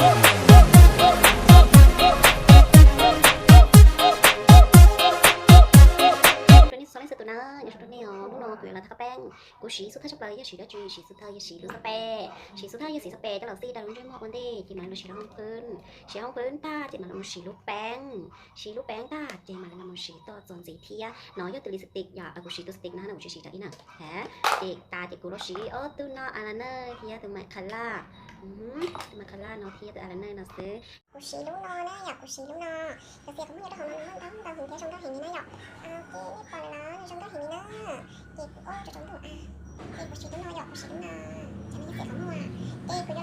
Rau nej txhua leej txhua tus na, nyob zoo rau nej os. Hnub no kuv yuav los thaj qab peeb. Kuv siv xub thawj tshaj plaws yog siv dab tsi? Siv xub thawj yog siv lub xab pem. Siv xub thawj yog siv xab pem coj los txij rau lub ntsej muag ua ntej, ces mam li los siv lub hooj pwb. Siv hooj pwb tag ces mam li mus siv lub peeb. Siv lub peeb tag ces mam li los mus siv txuas ntxiv thiab. No yog tus lipstick yom, kuv siv tus stick no no kuv tsis siv rau ib na. Ces tas ces kuv los siv ob tug no eyeliner thiab tus mais color. Tus mais color no thiab tus eyeliner no xwb. Kuv siv lub no na yom, kuv siv lub no. Cov xiam qhov muag nyob rau hauv no nws muaj ntau ntau heev thiab zoo nkauj heev li na yom. Ces nej pom lawm los zoo nkauj heev li na. Ces kuv ua tsaus ntuj, ces kuv siv lub no yom, kuv siv lub no. Cov no yog xiam qhov muag. Ces kuv